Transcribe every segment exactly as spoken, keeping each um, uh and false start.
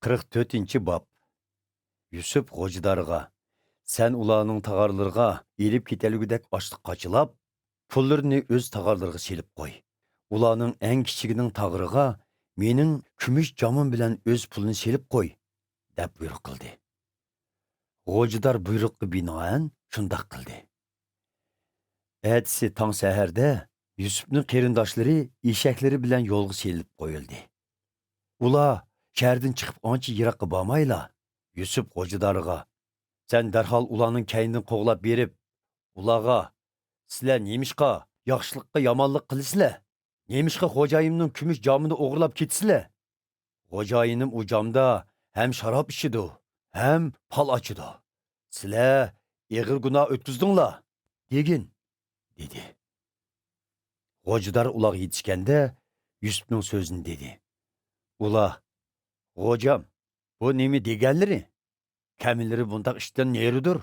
قىرىق تۆتىنچى باب. يۈسۈپ غوجىدارغا، سەن ئۇلارنىڭ تاغارلىرىغا ئېلىپ كېتەلىگۈدەك ئاشلىق قاچىلاپ، پۇللىرىنى ئۆز تاغارلىرىغا سېلىپ قوي. ئۇلارنىڭ ئەڭ كىچىكىنىڭ تاغىرىغا مېنىڭ كۈمۈش جامىم بىلەن ئۆز پۇلىنى سېلىپ قوي، دەپ بۇيرۇق قىلدى. غوجىدار بۇيرۇققا بىنائەن شۇنداق قىلدى. ئەتىسى تاڭ سەھەردە يۈسۈپنىڭ قېرىنداشلىرى ئېشەكلىرى بىلەن يولغا سېلىپ قويۇلدى. ئۇلار شەھەردىن چىقىپ ئانچە يىراققا بارمايلا، يۈسۈپ غوجىدارغا، سەن دەرھال ئۇلارنىڭ كەينىدىن قوغلاپ بېرىپ، ئۇلارغا، سىلەر نېمىشقا ياخشىلىققا يامانلىق قىلىسىلەر؟ نېمىشقا خوجايىنىمنىڭ كۈمۈش جامىنى ئوغرىلاپ كېتىسىلەر؟ خوجايىنىم ئۇ جامدا ھەم شاراب ئىچىدۇ، ھەم پال ئاچىدۇ. سىلەر ئېغىر گۇناھ ئۆتكۈزدۈڭلار، دېگىن، دېدى. غوجىدار ئۇلارغا يېتىشكەندە، يۈسۈپنىڭ سۆزىنى دېدى. ئۇلار، غوجام، بۇ نېمە دېگەنلىرى؟ كەمىنلىرى بۇنداق ئىشتىن نېرىدۇر؟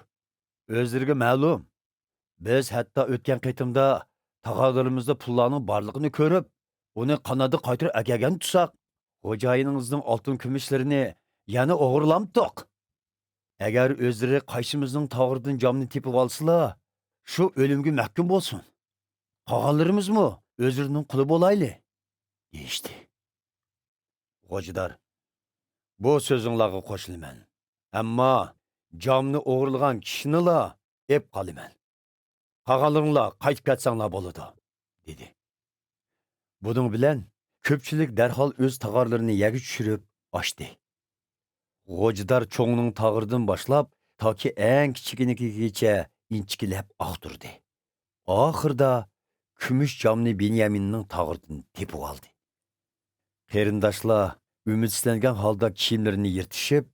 ئۆزلىرىگە مەلۇم. بىز ھەتتا ئۆتكەن قېتىمدا تاغارلىرىمىزدا پۇللارنىڭ بارلىقىنى كۆرۈپ، ئۇنى قاناتتا قايتۇرۇپ ئەكەلگەن تۇرساق، خوجايىنىڭىزنىڭ ئالتۇن كۈمۈشلىرىنى يەنە ئوغرىلامتۇق؟ ئەگەر ئۆزلىرى قايسىمىزنىڭ تاغىرىدىن جامنى تېپىۋالسىلا، شۇ ئۆلۈمگە مەھكۇم بولسۇن. قالغانلىرىمىزمۇ ئۆزلىرىنىڭ قۇلى بولايلى، دېيىشتى. غوجىدار، بۇ سۆزۈڭلارغا قوشۇلىمەن. ئەمما جامنى ئوغرىلىغان كىشىنىلا ئېپ قالىمەن. قالغانلىرىڭلار قايتىپ كەتسەڭلار بولىدۇ، دېدى. بۇنىڭ بىلەن كۆپچىلىك دەرھال ئۆز تاغارلىرىنى يەرگە چۈشۈرۈپ ئاچتى. غوجىدار چوڭنىڭ تاغىرىدىن باشلاپ تاكى ئەڭ كىچىكىنىڭكىگىچە ئىنچىكىلەپ ئاختۇردى. ئاخىرىدا كۈمۈش جامنى بېنيامىننىڭ تاغىرىدىن تېپىۋالدى. قېرىنداشلار ئۈمىدسىزلەنگەن ھالدا كىيىملىرىنى يىرتىشىپ،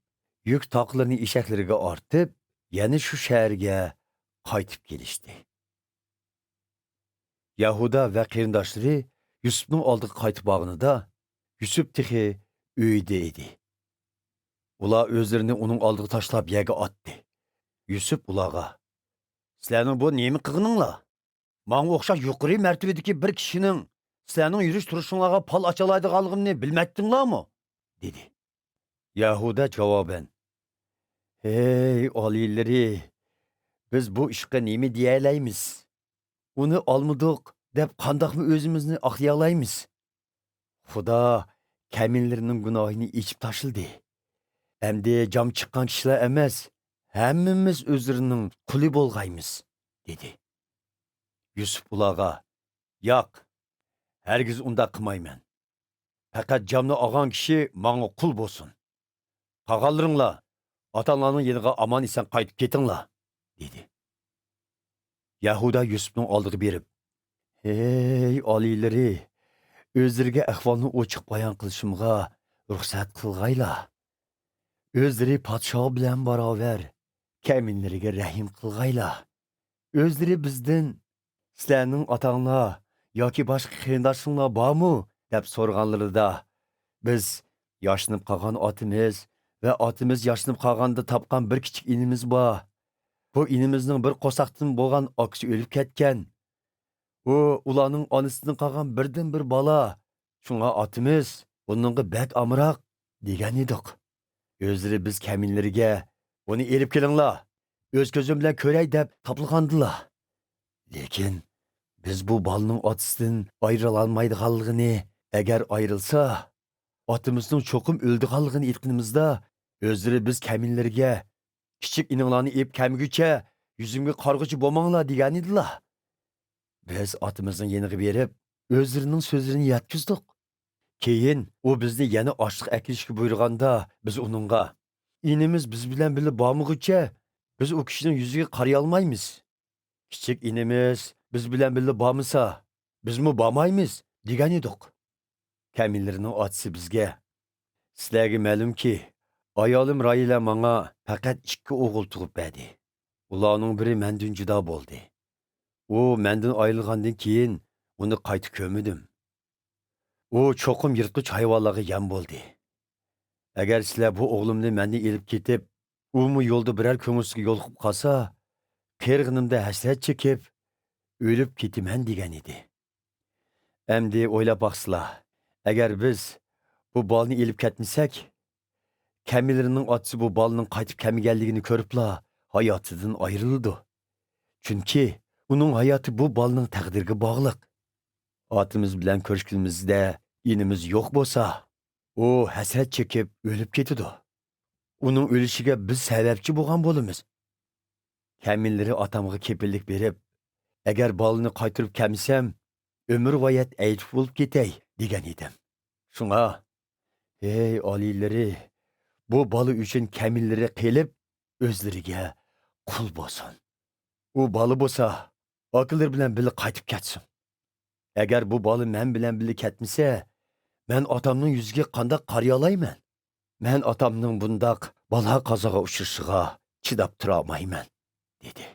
يۈك تاقلىرىنى ئېشەكلىرىگە ئارتىپ، يەنە شۇ شەھەرگە قايتىپ كېلىشتى. يەھۇدا ۋە قېرىنداشلىرى يۈسۈپنىڭ ئالدىغا قايتىپ بارغىنىدا، يۈسۈپ تېخى ئۆيىدە ئىدى. ئۇلار ئۆزلىرىنى ئۇنىڭ ئالدىغا تاشلاپ يەرگە ئاتتى. يۈسۈپ ئۇلارغا، سىلەرنىڭ بۇ نېمە قىلغىنىڭلار؟ ماڭا ئوخشاش يۇقىرى مەرتىۋىدىكى بىر كىشىنىڭ سىلەرنىڭ يۈرۈش تۇرۇشۇڭلارغا پال ئاچالايدىغانلىقىمنى بىلمەيتتىڭلارمۇ؟ دېدى. يەھۇدا جاۋابەن، ھەي ئالىيلىرى، بىز بۇ ئىشقا نېمە دېيەلەيمىز؟ ئۇنى ئالمىدۇق دەپ قانداقمۇ ئۆزىمىزنى ئاقلىيالايمىز؟ خۇدا كەمىنىلىرىنىڭ گۇناھىنى ئېچىپ تاشلىدى. ئەمدى جام چىققان كىشىلەر ئەمەس، ھەممىمىز ئۆزلىرىنىڭ قۇلى بولغايمىز، دېدى. يۈسۈپ ئۇلارغا، ياق، ھەرگىز ئۇنداق قىلمايمەن. پەقەت جامنى ئالغان كىشى ماڭا قۇل بولسۇن. قالغانلىرىڭلار ئاتاڭلارنىڭ يېنىغا ئامان-ئېسەن قايتىپ كېتىڭلار، دېدى. يەھۇدا يۈسۈپنىڭ ئالدىغا بېرىپ، ھەي ئالىيلىرى، ئۆزلىرىگە ئەھۋالنى ئوچۇق بايان قىلىشىمغا رۇخسەت قىلغايلا. ئۆزلىرى پادىشاھ بىلەن باراۋەر، كەمىنىلىرىگە رەھىم قىلغايلا. ئۆزلىرى بىزدىن، سىلەرنىڭ ئاتاڭلار ياكى باشقا قېرىنداشلىرىڭلار بارمۇ؟ دەپ سورىغانلىرىدا، بىز ياشىنىپ قالغان ئاتىمىز ۋە ئاتىمىز ياشىنىپ قالغاندا تاپقان بىر كىچىك ئىنىمىز بار. بۇ ئىنىمىزنىڭ بىر قورساقتىن بولغان ئاكىسى ئۆلۈپ كەتكەن. ئۇ ئۇلارنىڭ ئانىسىدىن قالغان بىردىنبىر بالا. شۇڭا ئاتىمىز بۇنىڭغا بەك ئامراق دېگەن ئىدۇق. ئۆزلىرى بىز كەمىنىلىرىگە، بۇنى ئېلىپ كېلىڭلار، ئۆز كۆزۈم بىلەن كۆرەي دەپ تاپىلىغاندىلا. لېكىن بىز بۇ بالىنىڭ ئاتىسىدىن ئايرىلالمايدىغانلىقىنى، ئەگەر ئايرىلسا، ئاتىمىزنىڭ چوقۇم ئۆلىدىغانلىقىنى ئېيتقىنىمىزدا، ئۆزلىرى بىز كەمىنىلىرىگە، كىچىك ئىنىڭلارنى ئېلىپ كەلمىگۈچە يۈزۈمگە قارىغۇچى بولماڭلار دېگەن ئىدىلا. بىز ئاتىمىزنىڭ يېنىغا بېرىپ، ئۆزلىرىنىڭ سۆزلىرىنى يەتكۈزدۇق. كېيىن ئۇ بىزنى يەنە ئاشلىق ئەكېلىشكە بۇيرۇغاندا، بىز ئۇنىڭغا، ئىنىمىز بىز بىلەن بىللە بارمىغۇچە، بىز ئۇ كىشىنىڭ يۈزىگە قارىيالمايمىز. كىچىك ئىنىمىز بىز بىلەن بىللە بارمىسا، بىزمۇ بارمايمىز، دېگەن ئىدۇق. كەمىنىلىرىنىڭ ئاتىسى بىزگە، سىلەرگە مەلۇمكى، ئايالىم راھىلە ماڭا پەقەت ئىككى ئوغۇل تۇغۇپ بەردى. ئۇلارنىڭ بىرى مەندىن جۇدا بولدى. ئۇ مەندىن ئايرىلغاندىن كېيىن ئۇنى قايتا كۆرمىدىم. ئۇ چوقۇم يىرتقۇچ ھايۋانلارغا يەم بولدى. ئەگەر سىلەر بۇ ئوغلۇمنى مەندىن ئېلىپ كېتىپ، ئۇمۇ يولدا بىرەر كۆڭۈلسىزگە يولۇقۇپ قالسا، قېرىغىنىمدا ھەسرەت چېكىپ، ئۆلۈپ كېتىمەن دېگەن ئىدى. ئەمدى ئويلاپ باقسىلا، ئەگەر بىز بۇ بالىنى ئېلىپ كەتمىسەك، ھەممىلىرىنىڭ ئاتىسى بۇ بالىنىڭ قايتىپ كەلمىگەنلىكىنى كۆرۈپلا ھاياتىدىن ئايرىلىدۇ. چۈنكى ئۇنىڭ ھاياتى بۇ بالىنىڭ تەقدىرىگە باغلىق. ئاتىمىز بىلەن كۆرۈشكىنىمىزدە ئىنىمىز يوق بولسا، ئۇ ھەسرەت چېكىپ ئۆلۈپ كېتىدۇ. ئۇنىڭ ئۆلۈشىگە بىز سەۋەبچى بولغان بولىمىز. كەمىنلىرى ئاتامغا كېپىللىك بېرىپ، ئەگەر بالىنى قايتۇرۇپ كەلمىسەم، ئۆمۈرۋايەت ئەيىب بولۇپ كېتەي، دېگەن ئىدىم. شۇڭا، ھەي ئالىيلىرى، بۇ بالا ئۈچۈن كەمىنلىرى قېلىپ، ئۆزلىرىگە قۇل بولسۇن. ئۇ بالا بولسا، ئاكىلىرى بىلەن بىللە قايتىپ كەتسۇن. ئەگەر بۇ بالا مەن بىلەن بىللە كەتمىسە، مەن ئاتامنىڭ يۈزىگە قانداق قارىيالايمەن؟ مەن ئاتامنىڭ بۇنداق بالا-قازاغا ئۇچرىشىغا چىداپ تۇرالمايمەن، دېدى.